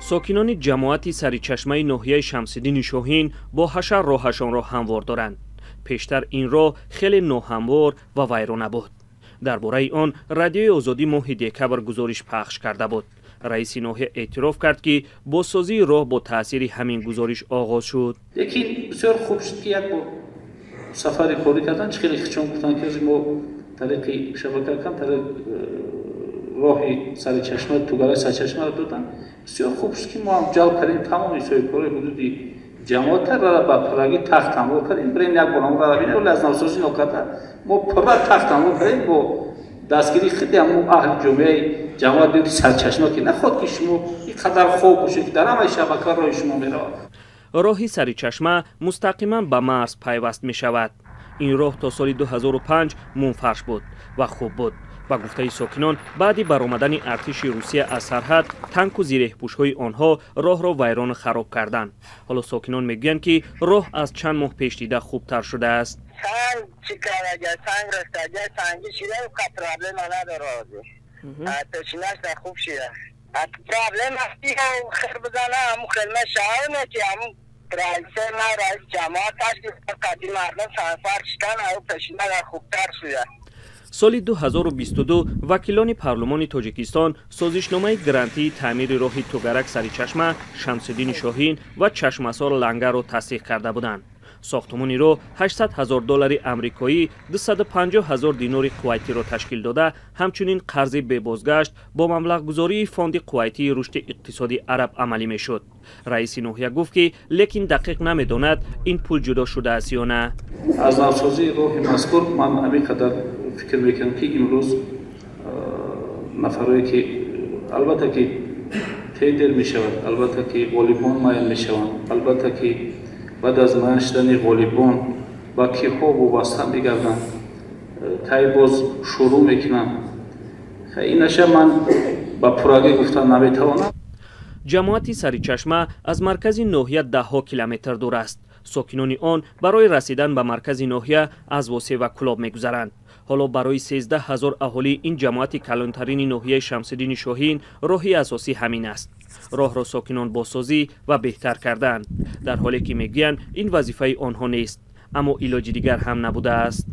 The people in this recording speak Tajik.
Сокинони ҷамоати Саричашмаи ноҳияи Шамсиддини Шоҳин бо ҳашар роҳашонро ҳамвор доранд. Пештар ин роҳ хеле ноҳамвор ва вайрона буд. Дар бораи он Радиои Озодӣ моҳи декабр гузориш пахш карда буд. Раиси ноҳия эътироф кард, ки бозсозии роҳ бо таъсири ҳамин гузориш оғоз шуд. Лекин бисёр хуб шуд, ки як бор сафари корӣ кардан, чӣ хеле хичон гуфтанд, ки мо тариқи шабака кам тариқ роҳи Саричашма, Тугараи Сарчашмаро доданд. Бисёр хуб шуд, ки мо ҳам ҷалб кардем тамоми соҳибкорои ҳудуди ҷамоата, рара ба пуррагӣ тахт ҳамвор кардем. Бирем, як бор ҳамон рара бинем, вале аз навсозӣ нокарда мо пурра тахт ҳамвор кардем бо дастгирии худи ҳамон аҳли ҷомеаи ҷамоат, ки Сарчашма, ки нахоҳад, ки шумо ин қадар хоб бошед, ки дар ҳамаи шабака роҳи шумо меравад. Роҳи Саричашма мустақиман ба марз пайваст мешавад. Ин роҳ то соли 2005 мунфарш буд ва хуб буд. Ба гуфтаи сокинон, баъди баромадани артиши Русия аз сарҳад, танку зиреҳпӯшҳои онҳо роҳро вайрону хароб карданд. Ҳоло сокинон мегӯянд, ки роҳ аз чанд моҳ пеш дида хубтар шудааст. Санг чӣ карда, санг растага, санги шида, проблема надорад. Пешинаш хуб шида. Проблема хир бизана, ҳамун хелма шаҳр ки ҳамун раисе на раис ҷамоат ташкил қади мардум сангфарш шидан, пешина хубтар шуда. Соли 2022 вакилони парлумони Тоҷикистон созишномаи грантии таъмири роҳи Тугарак Саричашма, Шамсиддини Шоҳин ва Чашмасор Лангарро тасдиқ карда буданд. Сохтумони роҳ 800 ҳазор доллари амрикоӣ, 250 ҳазор динори қувайтиро ташкил дода, ҳамчунин қарзи бебозгашт бо маблағгузории Фонди Қувайтии рушди иқтисоди араб амалӣ мешуд. Раиси ноҳия гуфт, ки лекин дақиқ намедонад, ин пул ҷудо шудааст ё на. Аз навсозии роҳи мазкур ман ҳамин қадар фикр мекунам, ки имрӯз нафарое ки албатта ки тендер мешавад, албатта ки ғолибон муайян мешаванд, албатта ки баъд аз муайян шудани ғолибон ба киҳо вобаста мегарданд, кай боз шурӯъ мекунанд, инаша ман ба пуррагӣ гуфтан наметавонам. Ҷамоати Саричашма аз маркази ноҳия даҳҳо километр дур аст. Сокинони он барои расидан ба маркази ноҳия аз Восе ва Кӯлоб мегузаранд. Ҳоло барои 13 000 аҳолии ин ҷамоати калонтарини ноҳияи Шамсиддини Шоҳин роҳи асосӣ ҳамин аст. Роҳро сокинон бозсозӣ ва беҳтар карданд, дар ҳоле ки мегӯянд, ин вазифаи онҳо нест, аммо илоҷи дигар ҳам набудааст.